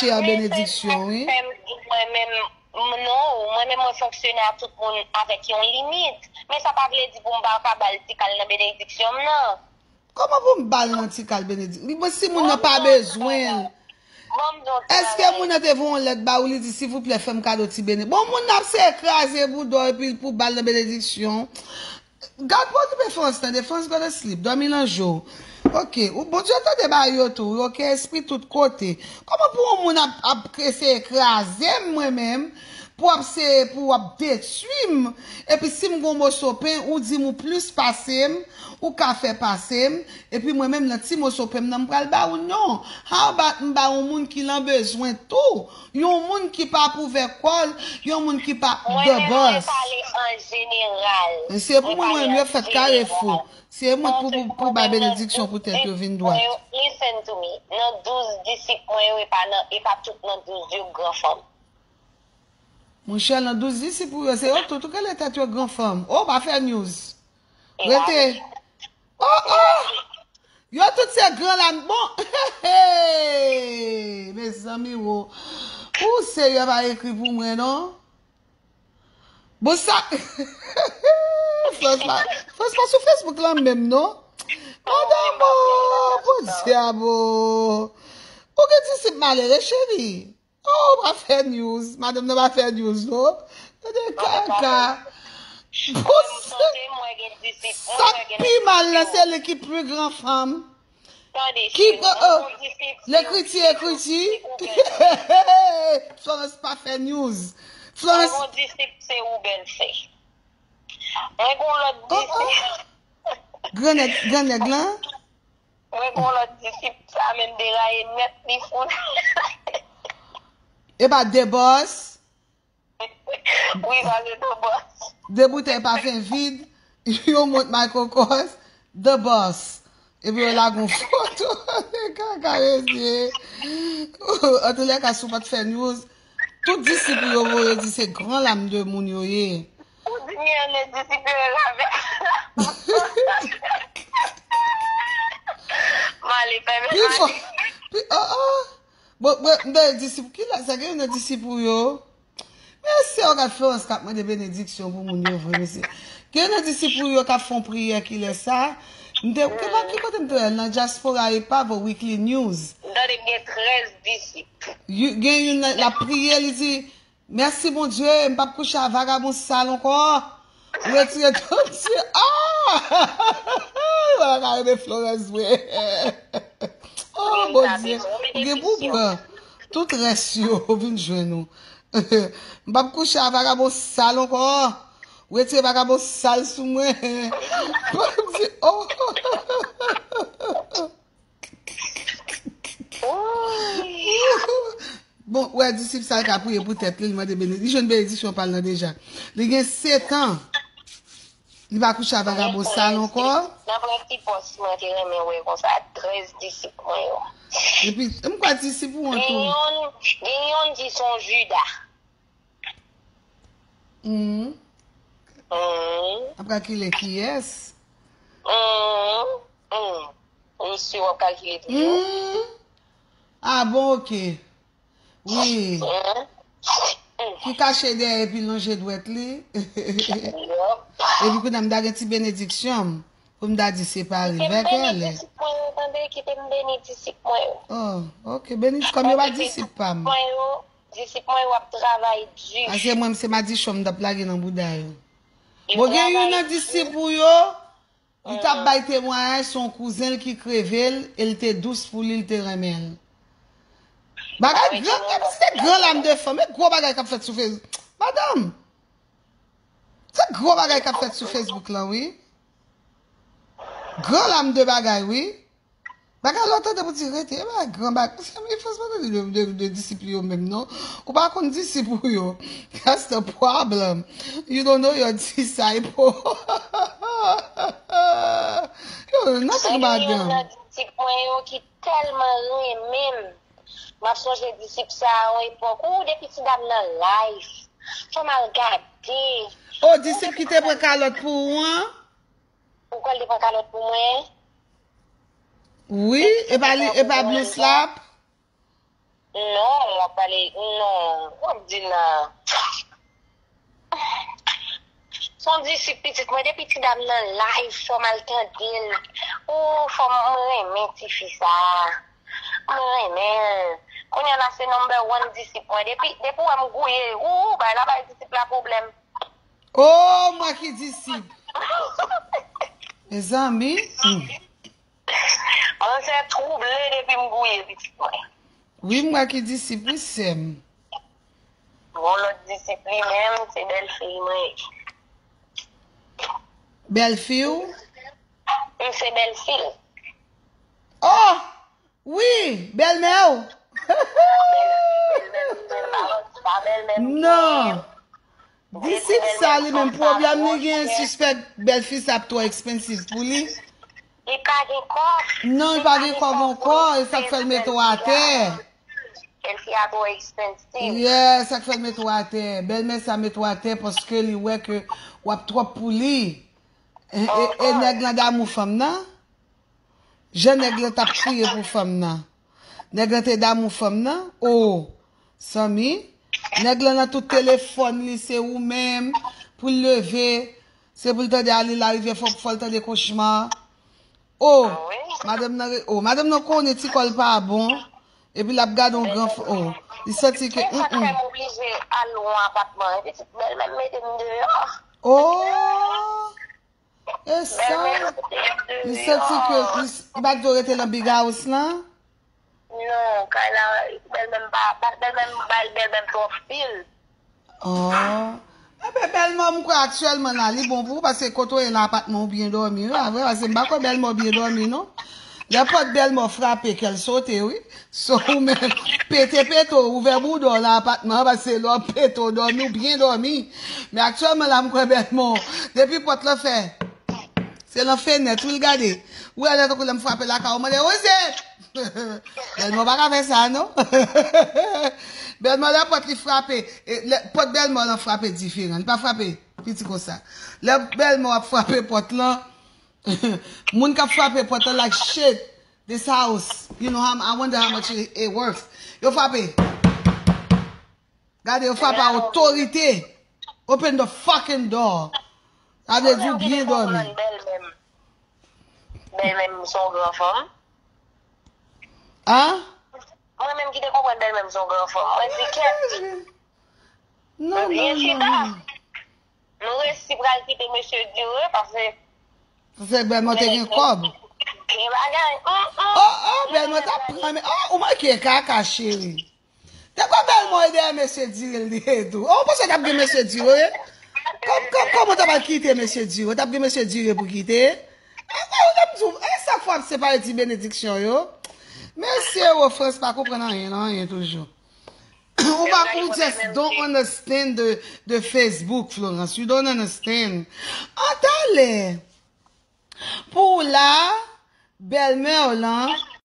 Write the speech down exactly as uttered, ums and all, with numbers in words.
Seyè benediksyon, wi. Mwen menm, m- non, mwen menm mwen fonksyone ak tout moun avèk yon limit. Men sa pa vle di pou m pa ka ba l ti kal nan benediksyon m nan. Kòman pou m ba l nan ti kal benediksyon? Bon, si moun nan pa bezwen l, èske moun nan te voye yon lèt ba ou, li di, "Silvouplè, fè m kado ti bene"? Bon, moun nan ap se kraze bouda w epi pou ba l nan benediksyon. Gad pou okipe Frans, tande, Frans go to sleep, dòmi nan je w. Ok, ou, Bondye tande ba yo tou, ok, espri tout kote. Kòman pou yon moun ap, ap eseye kraze m, mwen menm, pou ap se, pou ap detwi m, epi si m gon moso pen, ou di m ou plis pase m, ou ka fè pase m, epi mwen menm nan ti moso pen m nan m pral ba ou, non. How about m ba yon moun ki lan bezwen tou? Yon moun ki pa ap ouvè kò l, yon moun ki pa the boss. Mwen menm mwen pale an jeneral. Se pou mwen, mwen menm yo fèt kare fou. Se mwen pou, pou, pou bay benediksyon pou tèt yo vin dwat. Listen to me. Nan douz disip mwen yo, e pa nan, e pa tout nan douz yo gran fanm. Monchè, nan douz disip ou yo, se yo tout ou rele tèt yo gran fanm. Oh, pa fè news. Rete. Oh, oh! Yo tout se gran lam. Bon, mezanmi, wo. Ou Seyè pa ekri pou mwen, non? Bon, sa. Frans pa, Frans pa sou Facebook la menm, non? Madanm, oh, podyab, oh. Ou gen disip malere, cheri. Oh, pa fè news. Madanm nan pa fè news, non. Tande kaka. Sa k pi mal la, se li ki pi gran fanm. Ki, oh, oh. Lekriti, ekriti. Florence pa fè news. Florence. Mwen gon disip, se ou bèl fè. Mwen gon lòt disip. Grannèg, grannèg lan. Mwen gon lòt disip, sa menm deraye nèt, li fou. E pa de bòs. Wi, pale de bòs. De boutèy pa fen vid, yon mont Michael Kors, de bòs. Epi yo lage yon foto. Kaka mesye. Antoulèka, si w pa t fè news, tout disip ou yo voye di se gran lam de moun yo ye. Ou di m gen de disip yo ye lavel. Male, fèmen male. Pi fò. Pi, oh, oh. Bon, bon, m te disip, ki lè sa gen yon nan disip ou yo? Mesye, w gad Florence k ap mande benediksyon pou moun yo vre, mesye. Gen nan disip ou yo k ap fè yon priyè kilè sa? M te, ki pa, ki kote m te wè l? Nan dyaspora epa, vre, Weekly News. M tande m gen trèz disip. Gen youn nan, l ap priye, li di, "Mèsi, Bondye, m p ap kouche a vagabon sal ankò." Retire tout ti, ah! Wè, ka rele Florence vre. Oh, Bondye, ou gen pou pran. Tout rès yo vin jwenn ou. M p ap kouche a vagabon sal ankò. Retire vagabon sal sou mwen. M di, oh. Bon, wè, disip sa ka priye pou tèt li, li mande bene-, li jwenn benediksyon pa l nan deja. Li gen sèt an. Li pa kouche a vagabon sal ankò. Nan prensipòs mwen te renmen wè konsa, trèz disip mwen yo. Epi, m kwè disip ou an tou. Gen yon, gen yon ki se yon Jida. Hmm. Hmm. Ap kalkile kiyès? Hmm. Hmm. Misye w ap kalkile toujou. Hmm. Ah bon, ok. Wi. Hmm. Ki kache dèyè epi lonje dwèt li. Yup. Epi kounye a m ta gen ti benediksyon m. Pou m ta di se pa revè kè lè. Kite m beni disip mwen yo, tande, kite m beni disip mwen yo. Oh, ok, beni, kòm yo pa disip pa m. Disip mwen yo, disip mwen yo ap travay di. Paske mwen, se madichon m t ap lage nan bouda yo. Bon, gen youn nan disip ou yo, li t ap bay temwayaj, se yon kouzen l ki kreve l, e l te dous pou li, l te renmen l. Bagay gran, se gran lam de fanm, e gwo bagay k ap fèt sou Facebook. Madanm, se gwo bagay k ap fèt sou Facebook lan, wi. Gran lam de bagay, wi. Bagay lè w tande pou di rete, e bagay gran bagay. Mezanmi, Frans pa tande de, de, de disip li yo menm, non. Ou pa konn disip ou yo. That's the problem. You don't know your disciple. Yo, nothing about them. Gen youn nan disip mwen yo ki tèlman renmen m. M ap sonje disip sa a yon epòk. Ou, depi ti dam nan live. Fò m al gade. Oh, disip ki te pran kalòt pou ou an? Ou kwè l te pran kalòt pou mwen? Wi, e pa li, e pa Blue Slap? Non, w ap pale, non, w ap di nan. Se yon disip pitit mwen, depi ti dam nan live, fò m al tande l. Ou, fò m, mwen renmen tifi sa. Mwen renmen l. Kounye a la se number one disip mwen. Depi, depi w wè m gouye, ou, bay la bay disip la pwoblèm. Oh, mwen ki disip. Mezanmi. Hmm. Mwen se twouble depi m gouye pitit mwen. Wi, mwen ki disip, wi, sè m. Yon lòt disip li menm, se bèlfi mwen. Bèlfi w? M se bèlfi l. Oh! Wi, bèlmè w. Bèlmè m, pa bèlmè m. Non. Disip sa li menm pwoblèm li gen, sispèk bèlfi sa ap twò expensive pou li. Li pa gen kòb. Non, li pa gen kòb ankò, e sa k fè l mete w atè. Bèlfi a twò expensive. Yeah, sa k fè l mete w atè. Bèlmè sa mete w atè paske li wè ke w ap twòp pou li. E, e, e nèg lan damou fanm nan? Jan nèg lan t ap kriye pou fanm nan. Nèg lan te damou fanm nan? Oh, Samy, nèg lan nan tout telefòn li, se ou menm, pou l leve, se pou l tande Ali Larivyè, fò, fò l tande kochma. Oh, madanm nan, oh, madanm nan konnen ti kò l pa bon, epi l ap gade yon gran, oh, li santi ke, Se sa k fè m oblije al lwen apatman, epi bèlmè m mete m deyò. Oh! E sa, li santi ke li s- li pa t dwe rete nan big house lan? Non, kay la, bèlmè m pa, bèlmè m bay bèlmè m twòp fil. Oh. Enben, bèlmè m kwè aktyèlman la, li bon pou ou, paske kote w ye la, apatman ou byen dòmi, wi, a vrè, paske m pa kwè bèlmè w byen dòmi, non. Lè pòt bèlmè w frape, kè l sote, wi. So, ou menm, pete pete w, ouvè bouda w nan apatman an, paske lè w pete w dòmi, w byen dòmi. Men aktyèlman la, m kwè bèlmè w, depi pòt lan fè, se lan fenèt, wi, l gade. Ou wè lè tankou lè m frape lakay ou, mande, Roze! Bèlmè w pa ka fè sa, non. Bèlmè w, lè pòt li frape, e, lè, pòt bèlmè w lan frape diferan. Li pa frape piti konsa. Lè bèlmè w ap frape pòt lan, moun k ap frape pòt lan, like, shit, this house, you know, how, I wonder how much it, it worth. Yo frape. Gade, yo frape a otorite. Open the fucking door. Sa vle di w byen dòmi. Bèlmè m se yon gran fanm. An? Mwen menm ki te konprann bèlmè m se yon gran fanm. Mwen di kèt. Non, non, non, non. Nou resi pral kite mesye dire, paske Se bèlmè w te gen kòb. Gen bagay. Mm, mm. Oh, oh, bèlmè w t ap pran men. Oh, ou manke kaka, cheri. Te kwè bèlmè w dèyè mesye dire l ye tou. Oh, ou panse w t ap gen mesye dire? Kòm, kòm, kòman w t ap al kite mesye dire? W t ap gen mesye dire pou kite? E, e, ou t ap di w, e sa k fè w ap separe ti benediksyon yo? Mesye, Wofrans pa konprann anyen nan anyen toujou. Ou pa, ou just don't understand the, the Facebook, Florence. You don't understand. An talè, pou w la, bèlmè w lan,